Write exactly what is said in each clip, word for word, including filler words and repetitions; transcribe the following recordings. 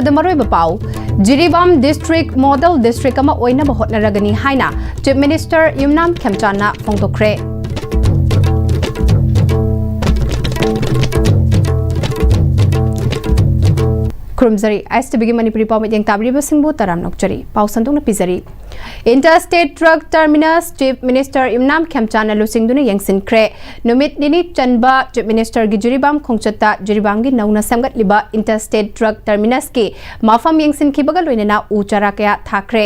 ꯗ ꯃꯔꯨꯑꯣꯏꯕ ꯄꯥꯎ꯫ Jiribam district model district ꯑꯃ ꯑꯣꯏꯅꯕ ꯍꯣꯠꯅꯔꯒꯅꯤ ꯍꯥꯏꯅ ꯆꯤꯐ ꯃꯤꯅꯤꯁꯇꯔ ꯌꯨꯝꯅꯥꯝ ꯈꯦꯝꯆꯥꯟꯅ ꯐꯣꯡꯗꯣꯛꯈ꯭ꯔꯦ꯫ ꯈꯨꯔꯨꯝꯖꯔꯤ꯫ ꯑꯥꯏ ꯑꯦꯁ ꯇꯤ ꯚꯤꯒꯤ ꯃꯅꯤꯄꯨꯔꯤ ꯄꯥꯎ ꯃꯤꯠꯌꯦꯡ ꯇꯥꯕꯤꯔꯤꯕꯁꯤꯡꯕꯨ ꯇꯔꯥꯝꯅ ꯑꯣꯛꯆꯔꯤ꯫ ꯄꯥꯎ ꯁꯟꯗꯣꯛꯅ ꯄꯤꯖꯔꯤ꯫ Inter state truck terminus chief minister Yumnam ꯈꯦꯝꯆꯥꯟꯅ ꯂꯨꯆꯤꯡꯗꯨꯅ ꯌꯦꯡꯁꯤꯟꯈ꯭ꯔꯦ꯫ ꯅꯨꯃꯤꯠ ꯅꯤꯅꯤ ꯆꯟꯕ ꯆꯤꯐ ꯃꯤꯅꯤꯁꯇꯔꯒꯤ ꯖꯤꯔꯤꯕꯥꯝ ꯈꯣꯡꯆꯠꯇ ꯖꯤꯔꯤꯕꯥꯝꯒꯤ ꯅꯧꯅ ꯁꯦꯝꯒꯠꯂꯤꯕ ꯏꯟꯇꯔ ꯁ꯭ꯇꯦꯠ ꯇ꯭ꯔꯛ ꯇꯔꯃꯤꯅꯁꯀꯤ ꯃꯐꯝ ꯌꯦꯡꯁꯤꯟꯈꯤꯕꯒ ꯂꯣꯏꯅꯅ ꯎ ꯆꯥꯔꯥ ꯀꯌꯥ ꯊꯥꯈ꯭ꯔꯦ꯫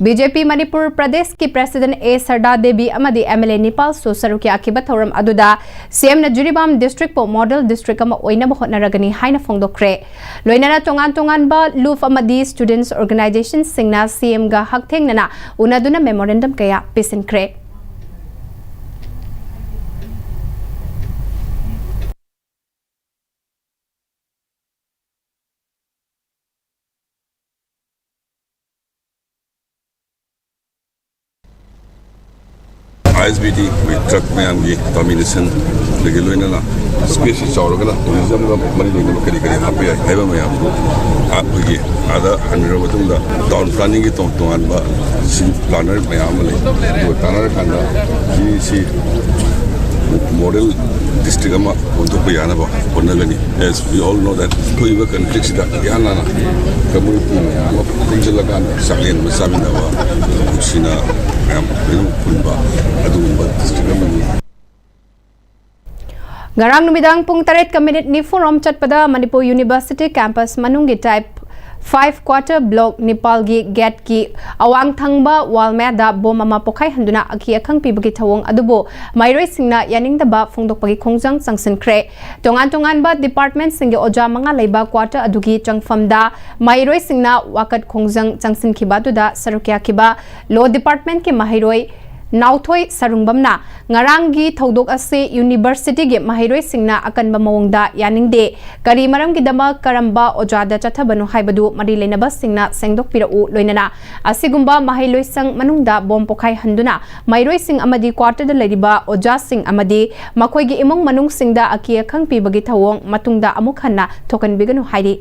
ꯕꯤ ꯖꯦ ꯄꯤ ꯃꯅꯤꯄꯨꯔ ꯄ꯭ꯔꯗꯦꯁꯀꯤ ꯄ꯭ꯔꯦꯁꯤꯗꯦꯟꯠ ꯑꯦ ꯁꯔꯗꯥ ꯗꯦꯕꯤ ꯑꯃꯗꯤ ꯑꯦꯝ ꯑꯦꯜ ꯑꯦ ꯅꯤꯄꯥꯜꯁꯨ ꯁꯔꯨꯛ ꯌꯥꯈꯤꯕ ꯊꯧꯔꯝ ꯑꯗꯨꯗ ꯁꯤ ꯑꯦꯝꯅ ꯖꯤꯔꯤꯕꯥꯝ ꯗꯤꯁꯇ꯭ꯔꯤꯛꯄꯨ ꯃꯣꯗꯦꯜ ꯗꯤꯁꯇ꯭ꯔꯤꯛ ꯑꯃ ꯑꯣꯏꯅꯕ ꯍꯣꯠꯅꯔꯒꯅꯤ ꯍꯥꯏꯅ ꯐꯣꯡꯗꯣꯛꯈ꯭ꯔꯦ꯫ ꯂꯣꯏꯅꯅ ꯇꯣꯉꯥꯟ ꯇꯣꯉꯥꯟꯕ ꯂꯨꯞ ꯑꯃꯗꯤ ꯁ꯭ꯇꯨꯗꯦꯟꯠꯁ ꯑꯣꯔꯒꯅꯥꯏꯖꯦꯁꯟꯁꯤꯡꯅ ꯁꯤ ꯑꯦꯝꯒ ꯍꯛꯊꯦꯡꯅꯅ ꯎꯅꯗꯨꯅ ꯃꯦꯃꯣꯔꯦꯟꯗꯝ ꯀꯌꯥ ꯄꯤꯁꯤꯟꯈ꯭ꯔꯦ꯫ ꯑꯥꯏ ꯑꯦꯁ ꯕꯤ ꯇꯤ, ꯑꯩꯈꯣꯏ ꯇ꯭ꯔꯛ ꯃꯌꯥꯝꯒꯤ ꯇꯔꯃꯤꯅꯦꯁꯟꯗꯒꯤ ꯂꯣꯏꯅꯅ ꯁ꯭ꯄꯦꯁꯁꯤ ꯆꯥꯎꯔꯒꯅ ꯇꯨꯔꯤꯖꯝꯒ ꯃꯔꯤ ꯂꯩꯅꯕ ꯀꯔꯤ ꯀꯔꯤ ꯍꯥꯞꯄ ꯌꯥꯏ ꯍꯥꯏꯕ ꯃꯌꯥꯝꯗꯨ ꯑꯩꯈꯣꯏꯒꯤ ꯑꯥꯗ ꯍꯟꯈ꯭ꯔꯕ ꯃꯇꯨꯡꯗ ꯇꯥꯎꯟ ꯄ꯭ꯂꯥꯅꯤꯡꯒꯤ ꯇꯣꯉꯥꯟ ꯇꯣꯉꯥꯟꯕ ꯁꯤꯟ ꯄ꯭ꯂꯥꯅꯔ ꯃꯌꯥꯝ ꯑꯃ ꯂꯩ꯫ ꯑꯗꯨꯒ ꯇꯥꯟꯅꯔꯀꯥꯟꯗ ꯁꯤꯁꯤ ꯃꯣꯗꯦꯜ ꯗꯤꯁꯇ꯭ꯔꯤꯛ ꯑꯃ ꯑꯣꯟꯊꯣꯛꯄ ꯌꯥꯅꯕ ꯍꯣꯠꯅꯒꯅꯤ꯫ As we all know that ꯑꯩꯈꯣꯏ ꯀꯟꯐ꯭ꯂꯤꯛꯁꯤꯗ ꯏꯍꯥꯟ ꯍꯥꯟꯅ ꯀꯝꯃ꯭ꯌꯨꯅꯤꯇꯤ ꯃꯌꯥꯝ ꯑꯃ ꯄꯨꯟꯁꯤꯜꯂꯀꯥꯟꯗ ꯆꯥꯛꯂꯦꯟ ꯑꯃ ꯆꯥꯃꯤꯟꯅꯕ, ꯅꯨꯡꯁꯤꯅ ꯃꯌꯥꯝ ꯂꯣꯏꯅꯃꯛ ꯄꯨꯟꯕ ꯑꯗꯨꯒꯨꯝꯕ ꯗꯤꯁꯇ꯭ꯔꯤꯛ ꯑꯃꯅꯤ꯫ ꯉꯔꯥꯡ ꯅꯨꯃꯤꯗꯥꯡ ꯄꯨꯡ ꯇꯔꯦꯠꯀ ꯃꯤꯅꯤꯠ ꯅꯤꯐꯨꯔꯣꯝ ꯆꯠꯄꯗ ꯃꯅꯤꯄꯨꯔ ꯌꯨꯅꯤꯚꯔꯁꯤꯇꯤ ꯀꯦꯝꯄꯁ ꯃꯅꯨꯡꯒꯤ ꯇꯥꯏꯞ ꯐꯥꯏꯚ ꯀ꯭ꯋꯥꯇꯔ ꯕ꯭ꯂꯣꯛ ꯅꯤꯄꯥꯜꯒꯤ ꯒꯦꯠꯀꯤ ꯑꯋꯥꯡ ꯊꯪꯕ ꯋꯥꯜ ꯃꯌꯥꯗ ꯕꯣꯝ ꯑꯃ ꯄꯣꯈꯥꯏꯍꯟꯗꯨꯅ ꯑꯀꯤ ꯑꯈꯪ ꯄꯤꯕꯒꯤ ꯊꯧꯑꯣꯡ ꯑꯗꯨꯕꯨ ꯃꯍꯩꯔꯣꯏꯁꯤꯡꯅ ꯌꯥꯅꯤꯡꯗꯕ ꯐꯣꯡꯗꯣꯛꯄꯒꯤ ꯈꯣꯡꯖꯪ ꯆꯪꯁꯤꯟꯈ꯭ꯔꯦ꯫ ꯇꯣꯉꯥꯟ ꯇꯣꯉꯥꯟꯕ ꯗꯤꯄꯥꯔꯠꯃꯦꯟꯠꯁꯤꯡꯒꯤ ꯑꯣꯖꯥ ꯃꯉꯥ ꯂꯩꯕ ꯀ꯭ꯋꯥꯇꯔ ꯑꯗꯨꯒꯤ ꯆꯪꯐꯝꯗ ꯃꯍꯩꯔꯣꯏꯁꯤꯡꯅ ꯋꯥꯀꯠ ꯈꯣꯡꯖꯪ ꯆꯪꯁꯤꯟꯈꯤꯕ ꯑꯗꯨꯗ ꯁꯔꯨꯛ ꯌꯥꯈꯤꯕ ꯂꯣ ꯗꯤꯄꯥꯔꯠꯃꯦꯟꯠꯀꯤ ꯃꯍꯩꯔꯣꯏ ꯅꯥꯎꯊꯣꯏ ꯁꯔꯨꯡꯕꯝꯅ ꯉꯔꯥꯡꯒꯤ ꯊꯧꯗꯣꯛ ꯑꯁꯤ ꯌꯨꯅꯤꯚꯔꯁꯤꯇꯤꯒꯤ ꯃꯍꯩꯔꯣꯏꯁꯤꯡꯅ ꯑꯀꯟꯕ ꯃꯑꯣꯡꯗ ꯌꯥꯅꯤꯡꯗꯦ, ꯀꯔꯤ ꯃꯔꯝꯒꯤꯗꯃꯛ ꯀꯔꯝꯕ ꯑꯣꯖꯥꯗ ꯆꯠꯊꯕꯅꯣ ꯍꯥꯏꯕꯗꯨ ꯃꯔꯤ ꯂꯩꯅꯕꯁꯤꯡꯅ ꯁꯦꯡꯗꯣꯛꯄꯤꯔꯛꯎ, ꯂꯣꯏꯅꯅ ꯑꯁꯤꯒꯨꯝꯕ ꯃꯍꯩ ꯂꯣꯏꯁꯪ ꯃꯅꯨꯡꯗ ꯕꯣꯝ ꯄꯣꯈꯥꯏꯍꯟꯗꯨꯅ ꯃꯍꯩꯔꯣꯏꯁꯤꯡ ꯑꯃꯗꯤ ꯀ꯭ꯋꯥꯇꯔꯗ ꯂꯩꯔꯤꯕ ꯑꯣꯖꯥꯁꯤꯡ ꯑꯃꯗꯤ ꯃꯈꯣꯏꯒꯤ ꯏꯃꯨꯡ ꯃꯅꯨꯡꯁꯤꯡꯗ ꯑꯀꯤ ꯑꯈꯪ ꯄꯤꯕꯒꯤ ꯊꯧꯑꯣꯡ ꯃꯇꯨꯡꯗ ꯑꯃꯨꯛ ꯍꯟꯅ ꯊꯣꯛꯍꯟꯕꯤꯒꯅꯨ ꯍꯥꯏꯔꯤ꯫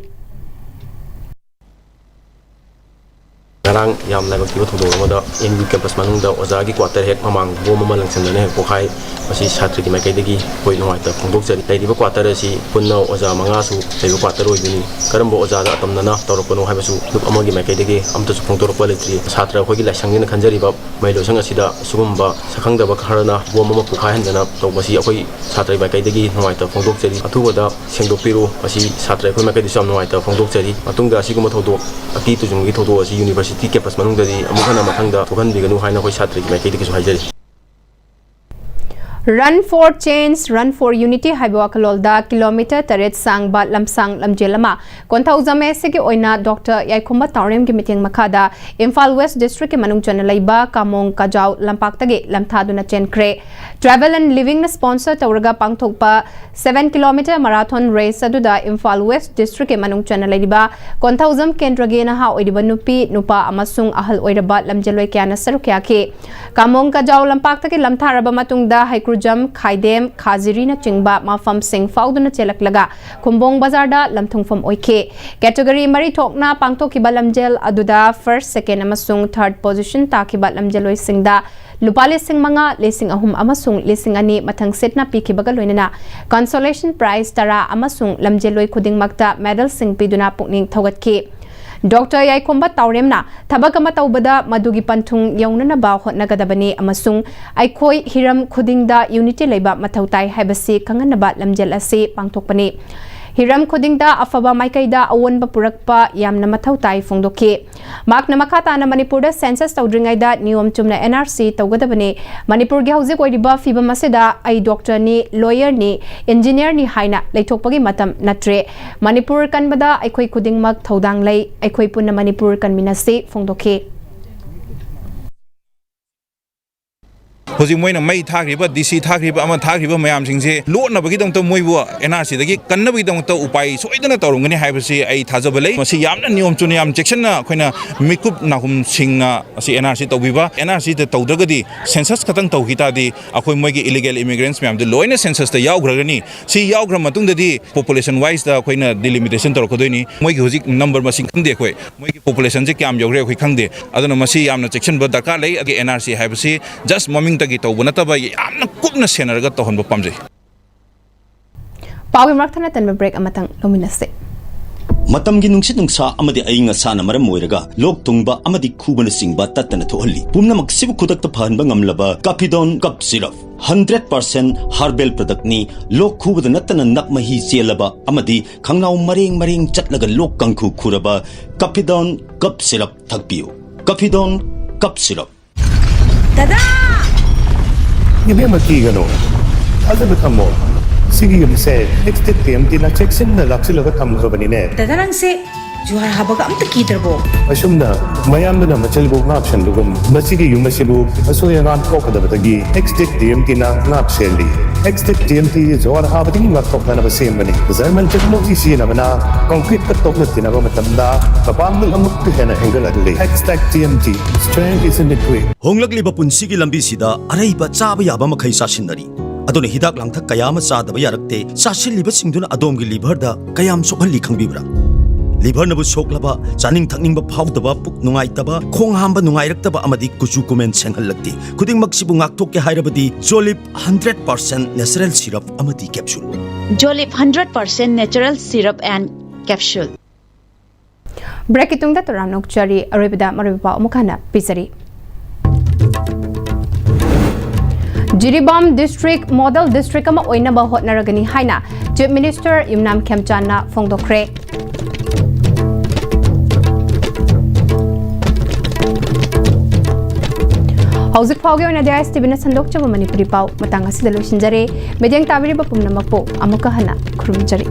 ꯉꯔꯥꯡ ꯌꯥꯝ ꯂꯥꯏꯕꯛ ꯊꯤꯕ ꯊꯧꯗꯣꯛ ꯑꯃꯗ ꯑꯦꯝ ꯌꯨ ꯀꯦꯝꯄꯁ ꯃꯅꯨꯡꯗ ꯑꯣꯖꯥꯒꯤ ꯀ꯭ꯋꯥꯇꯔ ꯍꯦꯛ ꯃꯃꯥꯡ ꯕꯣꯝ ꯑꯃ ꯂꯪꯁꯤꯟꯗꯨꯅ ꯍꯦꯛ ꯄꯣꯛꯈꯥꯏ꯫ ꯃꯁꯤ ꯁꯥꯇ꯭ꯔꯒꯤ ꯃꯥꯏꯀꯩꯗꯒꯤ ꯑꯩꯈꯣꯏ ꯅꯨꯡꯉꯥꯏꯇꯕ ꯐꯣꯡꯗꯣꯛꯆꯔꯤ꯫ ꯂꯩꯔꯤꯕ ꯀ꯭ꯋꯥꯇꯔ ꯑꯁꯤ ꯄꯨꯟꯅ ꯑꯣꯖꯥ ꯃꯉꯥꯁꯨ ꯂꯩꯕ ꯀ꯭ꯋꯥꯇꯔ ꯑꯣꯏꯗꯣꯏꯅꯤ꯫ ꯀꯔꯝꯕ ꯑꯣꯖꯥꯗ ꯑꯇꯝꯅꯅ ꯇꯧꯔꯛꯄꯅꯣ ꯍꯥꯏꯕꯁꯨ ꯂꯨꯞ ꯑꯃꯒꯤ ꯃꯥꯏꯀꯩꯗꯒꯤ ꯑꯝꯇꯁꯨ ꯐꯣꯡꯗꯣꯔꯛꯄ ꯂꯩꯇ꯭ꯔꯤ꯫ ꯁꯥꯇ꯭ꯔ ꯑꯩꯈꯣꯏꯒꯤ ꯂꯥꯏꯁꯪꯅꯦꯅ ꯈꯟꯖꯔꯤꯕ ꯃꯍꯩꯂꯣꯏꯁꯪ ꯑꯁꯤꯗ ꯁꯤꯒꯨꯝꯕ ꯁꯛꯈꯪꯗꯕ ꯈꯔꯅ ꯕꯣꯝ ꯑꯃ ꯄꯣꯈꯥꯏꯍꯟꯗꯅ ꯇꯧꯕꯁꯤ ꯑꯩꯈꯣꯏ ꯁꯥꯇ꯭ꯔꯒꯤ ꯃꯥꯏꯀꯩꯗꯒꯤ ꯅꯨꯡꯉꯥꯏꯇꯕ ꯐꯣꯡꯗꯣꯛꯆꯔꯤ꯫ ꯑꯊꯨꯕꯗ ꯁꯦꯡꯗꯣꯛꯄꯤꯔꯨ꯫ ꯃꯁꯤ ꯁꯥꯇ꯭ꯔ ꯑꯩꯈꯣꯏ ꯃꯥꯏꯀꯩꯗꯁꯨ ꯌꯥꯝ ꯅꯨꯡꯉꯥꯏꯇꯕ ꯐꯣꯡꯗꯣꯛꯆꯔꯤ꯫ ꯃꯇꯨꯡꯗ ꯑꯁꯤꯒꯨꯝꯕ ꯊꯧꯗꯣꯛ ꯑꯀꯤ ꯇꯨꯖꯨꯡꯒꯤ ꯊꯧꯗꯣꯛ ꯑꯁꯤ ꯌꯨꯅꯤꯚꯔꯁꯤꯇꯤ ꯀꯦꯝꯄꯁ ꯃꯅꯨꯡꯗꯗꯤ ꯑꯃꯨꯛ ꯍꯟꯅ ꯃꯊꯪꯗ ꯊꯣꯛꯍꯟꯕꯤꯒꯅꯨ ꯍꯥꯏꯅ ꯑꯩꯈꯣꯏ ꯁꯥꯇ꯭ꯔꯒꯤ ꯃꯥꯏꯀꯩꯗꯒꯤꯁꯨ ꯍꯥꯏꯖꯔꯤ꯫ Run for Change, Run for Unity ꯍꯥꯏꯕ ꯋꯥꯈꯜꯂꯣꯟꯗ ꯀꯤꯂꯣꯃꯤꯇꯔ ꯇꯔꯦꯠ ꯁꯥꯡꯕ ꯂꯝꯁꯥꯡ ꯂꯝꯖꯦꯜ ꯑꯃ ꯀꯣꯟꯊꯧꯖꯝ ꯑꯦꯁ ꯁꯤꯒꯤ ꯑꯣꯏꯅ ꯗꯣꯛꯇꯔ ꯌꯥꯏꯈꯣꯝꯕ ꯇꯥꯎꯔꯦꯝꯒꯤ ꯃꯤꯠꯌꯦꯡ ꯃꯈꯥꯗ ꯏꯝꯐꯥꯜ ꯋꯦꯁ ꯗꯤꯁꯇ꯭ꯔꯤꯛꯀꯤ ꯃꯅꯨꯡ ꯆꯟꯅ ꯂꯩꯕ ꯀꯥꯃꯣꯡ ꯀꯖꯥꯎ ꯂꯝꯄꯥꯛꯇꯒꯤ ꯂꯝꯊꯥꯗꯨꯅ ꯆꯦꯟꯈ꯭ꯔꯦ꯫ Travel and Livingꯅ sponsor ꯇꯧꯔꯒ ꯄꯥꯡꯊꯣꯛꯄ seven kilometer marathon race ꯑꯗꯨꯗ ꯏꯝꯐꯥꯜ ꯋꯦꯁ ꯗꯤꯁꯇ꯭ꯔꯤꯛꯀꯤ ꯃꯅꯨꯡ ꯆꯟꯅ ꯂꯩꯔꯤꯕ ꯀꯣꯟꯊꯧꯖꯝ ꯀꯦꯟꯗ꯭ꯔꯒꯤ ꯅꯍꯥ ꯑꯣꯏꯔꯤꯕ ꯅꯨꯄꯤ, ꯅꯨꯄꯥ ꯑꯃꯁꯨꯡ ꯑꯍꯜ ꯑꯣꯏꯔꯕ ꯂꯝꯖꯦꯜꯂꯣꯏ ꯀꯌꯥꯅ ꯁꯔꯨꯛ ꯌꯥꯈꯤ꯫ ꯀꯥꯃꯣꯡ ꯀꯖꯥꯎ ꯂꯝꯄꯥꯛꯇꯒꯤ ꯂꯝꯊꯥꯔꯕ ꯃꯇꯨꯡꯗ ꯍꯩꯀ꯭ꯔꯨꯖꯝ, ꯈꯥꯏꯗꯦꯝ, ꯈꯥꯖꯤꯔꯤꯅꯆꯤꯡꯕ ꯃꯐꯝꯁꯤꯡ ꯐꯥꯎꯗꯨꯅ ꯆꯦꯜꯂꯛꯂꯒ ꯈꯨꯝꯕꯣꯡ ꯕꯖꯥꯔꯗ ꯂꯝꯊꯨꯡꯐꯝ ꯑꯣꯏꯈꯤ꯫ Category ꯃꯔꯤ ꯊꯣꯛꯅ ꯄꯥꯡꯊꯣꯛꯈꯤꯕ ꯂꯝꯖꯦꯜ ꯑꯗꯨꯗ first, second ꯑꯃꯁꯨꯡ third position ꯇꯥꯈꯤꯕ ꯂꯝꯖꯦꯜꯂꯣꯏꯁꯤꯡꯗ ꯂꯨꯄꯥ ꯂꯤꯁꯤꯡ ꯃꯉꯥ, ꯂꯤꯁꯤꯡ ꯑꯍꯨꯝ ꯑꯃꯁꯨꯡ ꯂꯤꯁꯤꯡ ꯑꯅꯤ ꯃꯊꯪ ꯁꯤꯠꯅ ꯄꯤꯈꯤꯕꯒ ꯂꯣꯏꯅꯅ consolation prize ꯇꯔꯥ ꯑꯃꯁꯨꯡ ꯂꯝꯖꯦꯜꯂꯣꯏ ꯈꯨꯗꯤꯡꯃꯛꯇ medalꯁꯤꯡ ꯄꯤꯗꯨꯅ ꯄꯨꯛꯅꯤꯡ ꯊꯧꯒꯠꯈꯤ꯫ ꯗꯣꯛꯇꯔ ꯌꯥꯏꯈꯣꯝꯕ ꯇꯥꯎꯔꯦꯝꯅ ꯊꯕꯛ ꯑꯃ ꯇꯧꯕꯗ ꯃꯗꯨꯒꯤ ꯄꯟꯊꯨꯡ ꯌꯧꯅꯅꯕ ꯍꯣꯠꯅꯒꯗꯕꯅꯤ ꯑꯃꯁꯨꯡ ꯑꯩꯈꯣꯏ ꯍꯤꯔꯝ ꯈꯨꯗꯤꯡꯗ unity ꯂꯩꯕ ꯃꯊꯧ ꯇꯥꯏ ꯍꯥꯏꯕꯁꯤ ꯈꯪꯍꯟꯅꯕ ꯂꯝꯖꯦꯜ ꯑꯁꯤ ꯄꯥꯡꯊꯣꯛꯄꯅꯤ꯫ ꯍꯤꯔꯝ ꯈꯨꯗꯤꯡꯗ ꯑꯐꯕ ꯃꯥꯏꯀꯩꯗ ꯑꯑꯣꯟꯕ ꯄꯨꯔꯛꯄ ꯌꯥꯝꯅ ꯃꯊꯧ ꯇꯥꯏ ꯐꯣꯡꯗꯣꯛꯈꯤ꯫ ꯃꯍꯥꯛꯅ ꯃꯈꯥ ꯇꯥꯅ ꯃꯅꯤꯄꯨꯔꯗ census ꯇꯧꯗ꯭ꯔꯤꯉꯩꯗ ꯅꯤꯌꯣꯝ ꯆꯨꯝꯅ N R C ꯇꯧꯒꯗꯕꯅꯤ꯫ ꯃꯅꯤꯄꯨꯔꯒꯤ ꯍꯧꯖꯤꯛ ꯑꯣꯏꯔꯤꯕ ꯐꯤꯕꯝ ꯑꯁꯤꯗ ꯑꯩ ꯗꯣꯛꯇꯔꯅꯤ, ꯂꯣꯌꯔꯅꯤ, ꯏꯟꯖꯤꯅꯤꯌꯔꯅꯤ ꯍꯥꯏꯅ ꯂꯩꯊꯣꯛꯄꯒꯤ ꯃꯇꯝ ꯅꯠꯇ꯭ꯔꯦ꯫ ꯃꯅꯤꯄꯨꯔ ꯀꯟꯕꯗ ꯑꯩꯈꯣꯏ ꯈꯨꯗꯤꯡꯃꯛ ꯊꯧꯗꯥꯡ ꯂꯩ꯫ ꯑꯩꯈꯣꯏ ꯄꯨꯟꯅ ꯃꯅꯤꯄꯨꯔ ꯀꯟꯃꯤꯟꯅꯁꯤ ꯐꯣꯡꯗꯣꯛꯈꯤ꯫ ꯍꯧꯖꯤꯛ ꯃꯣꯏꯅ ꯃꯩ ꯊꯥꯈ꯭ꯔꯤꯕ, ꯗꯤ ꯁꯤ ꯊꯥꯈ꯭ꯔꯤꯕ, ꯑꯃ ꯊꯥꯈ꯭ꯔꯤꯕ ꯃꯌꯥꯝꯁꯤꯡꯁꯦ ꯂꯣꯠꯅꯕꯒꯤꯗꯃꯛꯇ ꯃꯣꯏꯕꯨ ꯑꯦꯟ ꯑꯥꯔ ꯁꯤꯗꯒꯤ ꯀꯟꯅꯕꯒꯤꯗꯃꯛꯇ ꯎꯄꯥꯏ ꯁꯣꯏꯗꯅ ꯇꯧꯔꯝꯒꯅꯤ ꯍꯥꯏꯕꯁꯤ ꯑꯩ ꯊꯥꯖꯕ ꯂꯩ꯫ ꯃꯁꯤ ꯌꯥꯝꯅ ꯅꯤꯌꯣꯝ ꯆꯨꯝꯅ, ꯌꯥꯝ ꯆꯦꯛꯁꯤꯟꯅ ꯑꯩꯈꯣꯏꯅ ꯃꯤꯀꯨꯞ ꯅꯥꯍꯨꯝꯁꯤꯡꯅ ꯑꯁꯤ ꯑꯦꯟ ꯑꯥꯔ ꯁꯤ ꯇꯧꯕꯤꯕ꯫ ꯑꯦꯟ ꯑꯥꯔ ꯁꯤꯗ ꯇꯧꯗ꯭ꯔꯒꯗꯤ, ꯁꯦꯟꯁꯁ ꯈꯛꯇꯪ ꯇꯧꯈꯤ ꯇꯥꯔꯗꯤ, ꯑꯩꯈꯣꯏ ꯃꯣꯏꯒꯤ ꯏꯂꯤꯒꯦꯜ ꯏꯃꯤꯒ꯭ꯔꯦꯟꯠꯁ ꯃꯌꯥꯝꯗꯨ ꯂꯣꯏꯅ ꯁꯦꯟꯁꯁꯇ ꯌꯥꯎꯈ꯭ꯔꯒꯅꯤ꯫ ꯁꯤ ꯌꯥꯎꯈ꯭ꯔ ꯃꯇꯨꯡꯗꯗꯤ ꯄꯣꯄꯨꯂꯦꯁꯟ ꯋꯥꯏꯁꯇ ꯑꯩꯈꯣꯏꯅ ꯗꯤꯂꯤꯃꯤꯇꯦꯁꯟ ꯇꯧꯔꯛꯀꯗꯣꯏꯅꯤ꯫ ꯃꯣꯏꯒꯤ ꯍꯧꯖꯤꯛ ꯅꯝꯕꯔ ꯃꯁꯤꯡ ꯈꯪꯗꯦ ꯑꯩꯈꯣꯏ꯫ ꯃꯣꯏꯒꯤ ꯄꯣꯄꯨꯂꯦꯁꯟꯁꯦ ꯀꯌꯥꯝ ꯌꯧꯈ꯭ꯔꯦ ꯑꯩꯈꯣꯏ ꯈꯪꯗꯦ꯫ ꯑꯗꯨꯅ ꯃꯁꯤ ꯌꯥꯝꯅ ꯆꯦꯛꯁꯤꯟꯕ ꯗꯔꯀꯥꯔ ꯂꯩ꯫ ꯑꯗꯒꯤ ꯑꯦꯟ ꯑꯥꯔ ꯁꯤ ꯍꯥꯏꯕꯁꯤ ꯖꯁ ꯃꯃꯤꯡꯇꯒꯤ ꯇꯧꯕ ꯅꯠꯇꯕ, ꯌꯥꯝꯅ ꯀꯨꯞꯅ ꯁꯦꯟꯅꯔꯒ ꯇꯧꯍꯟꯕ ꯄꯥꯝꯖꯩ꯫ ꯄꯥꯎꯒꯤ ꯃꯔꯛ ꯊꯠꯅ ꯇꯟꯕ ꯕ꯭ꯔꯦꯛ ꯑꯃꯇꯪ ꯂꯧꯃꯤꯟꯅꯁꯤ꯫ ꯃꯇꯝꯒꯤ ꯅꯨꯡꯁꯤꯠ ꯅꯨꯡꯁꯥ ꯑꯃꯗꯤ ꯑꯏꯪ ꯑꯁꯥꯅ ꯃꯔꯝ ꯑꯣꯏꯔꯒ ꯂꯣꯛ ꯊꯨꯡꯕ ꯑꯃꯗꯤ ꯈꯨꯕꯅꯆꯤꯡꯕ ꯇꯠꯇꯅ ꯊꯣꯛꯍꯜꯂꯤ꯫ ꯄꯨꯝꯅꯃꯛꯁꯤꯕꯨ ꯈꯨꯗꯛꯇ ꯐꯍꯟꯕ ꯉꯝꯂꯕ ꯀꯥꯐꯤꯗꯣꯟ ꯀꯞ ꯁꯤꯔꯞ, ꯍꯟꯗ꯭ꯔꯦꯠ ꯄꯥꯔꯁꯦꯟ ꯍꯔꯕꯦꯜ ꯄ꯭ꯔꯗꯛꯅꯤ꯫ ꯂꯣꯛ ꯈꯨꯕꯗ ꯅꯠꯇꯅ ꯅꯞ ꯃꯍꯤ ꯆꯦꯜꯂꯕ ꯑꯃꯗꯤ ꯈꯪꯅꯥꯎ ꯃꯔꯦꯡ ꯃꯔꯦꯡ ꯆꯠꯂꯒ ꯂꯣꯛ ꯀꯥꯡꯈꯨ ꯈꯨꯔꯕ ꯀꯥꯐꯤꯗꯣꯟ ꯀꯞ ꯁꯤꯔꯞ ꯊꯛꯄꯤꯌꯨ꯫ ꯀꯥꯐꯤꯗꯣꯟ ꯀꯞ ꯁꯤꯔꯞ꯫ ꯗꯗꯥ! ꯏꯕꯦꯝꯃ, ꯀꯤꯒꯅꯨ꯫ ꯊꯥꯖꯕ ꯊꯝꯃꯣ꯫ ꯁꯤꯒꯤ ꯌꯨꯝꯁꯦ ꯑꯦꯛꯁꯇꯦꯛ ꯇꯤ ꯑꯦꯝ ꯇꯤꯅ ꯆꯦꯛꯁꯤꯟꯅ ꯂꯥꯛꯁꯤꯜꯂꯒ ꯊꯝꯈ꯭ꯔꯕꯅꯤꯅꯦ꯫ ꯗꯗꯥ, ꯅꯪꯁꯦ ꯖꯨꯍꯥꯔ ꯍꯥꯕꯒ ꯑꯝꯇ ꯀꯤꯗ꯭ꯔꯕꯣ? ꯑꯁꯨꯝꯅ ꯃꯌꯥꯝꯗꯨꯅ ꯃꯆꯤꯜꯕꯨ ꯉꯥꯛ ꯁꯦꯟꯕꯒꯨꯝ, ꯃꯁꯤꯒꯤ ꯌꯨꯝ ꯑꯁꯤꯕꯨ ꯑꯁꯣꯏ ꯑꯉꯥꯝ ꯊꯣꯛꯀꯗꯕꯗꯒꯤ ꯑꯦꯛꯁꯇꯦꯛ ꯇꯤ ꯑꯦꯝ ꯇꯤꯅ ꯉꯥꯛ ꯁꯦꯜꯂꯤ꯫ ꯑꯦꯛꯁꯇꯦꯛ ꯇꯤ ꯑꯦꯝ ꯇꯤ ꯖꯨꯍꯥꯔ ꯍꯥꯕꯗꯒꯤ ꯉꯥꯛꯊꯣꯛꯅꯅꯕ ꯁꯦꯝꯕꯅꯤ꯫ ꯖꯔꯃꯟ ꯇꯦꯛꯅꯣꯂꯣꯖꯤ ꯁꯤꯖꯤꯟꯅꯕꯅ ꯀꯪꯀ꯭ꯔꯤꯠꯀ ꯇꯣꯛꯅ ꯇꯤꯟꯅꯕ ꯃꯇꯝꯗ ꯃꯄꯥꯡꯒꯜ ꯑꯃꯨꯛꯀ ꯍꯦꯟꯅ ꯍꯦꯟꯒꯠꯍꯜꯂꯤ꯫ ꯑꯦꯛꯁꯇꯦꯛ T M T, strength is in the grit. ꯍꯣꯡꯂꯛꯂꯤꯕ ꯄꯨꯟꯁꯤꯒꯤ ꯂꯝꯕꯤꯁꯤꯗ ꯑꯔꯩꯕ ꯆꯥꯕ ꯌꯥꯕ ꯃꯈꯩ ꯆꯥꯁꯤꯟꯅꯔꯤ꯫ ꯑꯗꯨꯅ ꯍꯤꯗꯥꯛ ꯂꯥꯡꯊꯛ ꯀꯌꯥ ꯑꯃ ꯆꯥꯗꯕ ꯌꯥꯔꯛꯇꯦ꯫ ꯆꯥꯁꯤꯜꯂꯤꯕꯁꯤꯡꯗꯨꯅ ꯑꯗꯣꯝꯒꯤ ꯂꯤꯚꯔꯗ ꯀꯌꯥꯝ ꯁꯣꯛꯍꯜꯂꯤ ꯈꯪꯕꯤꯕ꯭ꯔꯥ? ꯂꯤꯚꯔꯅꯕꯨ ꯁꯣꯛꯂꯕ, ꯆꯥꯅꯤꯡ ꯊꯛꯅꯤꯡꯕ ꯐꯥꯎꯗꯕ, ꯄꯨꯛ ꯅꯨꯡꯉꯥꯏꯇꯕ, ꯈꯣꯡ ꯍꯥꯝꯕ ꯅꯨꯡꯉꯥꯏꯔꯛꯇꯕ ꯑꯃꯗꯤ ꯀꯨꯆꯨ ꯀꯨꯃꯦꯟ ꯁꯦꯡꯍꯜꯂꯛꯇꯦ꯫ ꯈꯨꯗꯤꯡꯃꯛꯁꯤꯕꯨ ꯉꯥꯛꯊꯣꯛꯀꯦ ꯍꯥꯏꯔꯕꯗꯤ Jolip hundred percent natural syrup ꯑꯃꯗꯤ capsule. Jolip hundred percent natural syrup and capsule. ꯕ꯭ꯔꯦꯛꯀꯤ ꯇꯨꯡꯗ ꯇꯔꯥꯝꯅ ꯑꯣꯛꯆꯔꯤ꯫ ꯑꯔꯣꯏꯕꯗ ꯃꯔꯨꯑꯣꯏꯕ ꯄꯥꯎ ꯑꯃꯨꯛ ꯍꯟꯅ ꯄꯤꯖꯔꯤ꯫ ꯖꯤꯔꯤꯕꯥꯝ ꯗꯤꯁꯇ꯭ꯔꯤꯛ ꯃꯣꯗꯦꯜ ꯗꯤꯁꯇ꯭ꯔꯤꯛ ꯑꯃ ꯑꯣꯏꯅꯕ ꯍꯣꯠꯅꯔꯒꯅꯤ ꯍꯥꯏꯅ ꯆꯤꯐ ꯃꯤꯅꯤꯁꯇꯔ ꯌꯨꯝꯅꯥꯝ ꯈꯦꯝꯆꯥꯟꯅ ꯐꯣꯡꯗꯣꯛꯈ꯭ꯔꯦ꯫ ꯍꯧꯖꯤꯛ ꯐꯥꯎꯒꯤ ꯑꯣꯏꯅꯗꯤ ꯑꯥꯏ ꯑꯦꯁ ꯇꯤ ꯚꯤꯅ ꯁꯟꯗꯣꯛꯆꯕ ꯃꯅꯤꯄꯨꯔꯤ ꯄꯥꯎ ꯃꯇꯥꯡ ꯑꯁꯤꯗ ꯂꯣꯏꯁꯤꯟꯖꯔꯦ꯫ ꯃꯤꯠꯌꯦꯡ ꯇꯥꯕꯤꯔꯤꯕ ꯄꯨꯝꯅꯃꯛꯄꯨ ꯑꯃꯨꯛꯀ ꯍꯟꯅ ꯈꯨꯔꯨꯝꯖꯔꯤ꯫